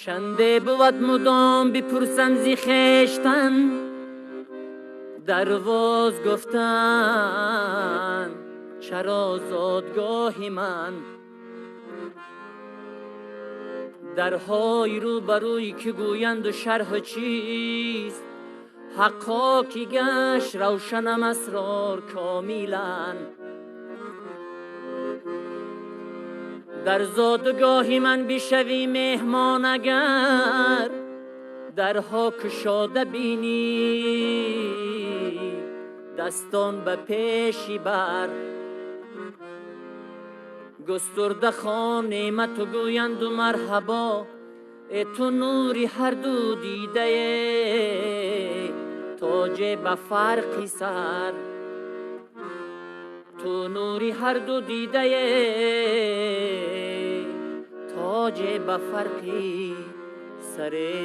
Чанде бувад мудом бипурсам зи хештан, дарвоз гуфтан чаро зодгоҳи ман. Дарҳои рӯбарӯи ки гӯянду шарҳу чист, ҳаққо ки гашт равшанам асрор комилан. Дар зодгоҳи ман бишавӣ меҳмон агар, дарҳо кушода бинӣ, дастон ба пеши бар. Густурда хон неъмату гӯянду марҳабо, э ту нури ҳарду дидае, тоҷе ба фарқи сар. Ту нури ҳарду дидае, тоҷе ба фарқи саре.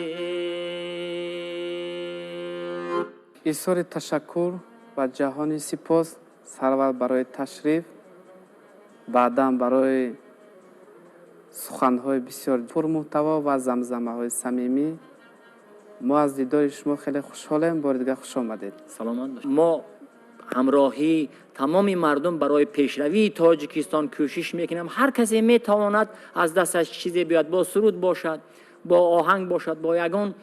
Изҳори ташаккур ва ҷаҳони сипос сарвар барои ташриф, баъдан барои суханҳои бисёр пурмуҳтаво ва замзамаҳои самимӣ. Мо аз дидори шумо хеле хушҳолем. Бори дигар хуш омадед. Саломат бошед. Мо ҳамроҳии тамоми мардум барои пешравии Тоҷикистон кӯшиш мекунем. Ҳар касе метавонад аз дасташ чизе биёяд, бо суруд бошад, бо оҳанг бошад, бо ягон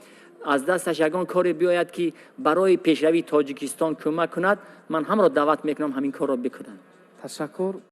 аз дасташ ягон коре биёяд, ки барои пешравии Тоҷикистон кӯмак кунад, ман ҳамро даъват мекунам ҳамин корро бикунанд. Ташаккур.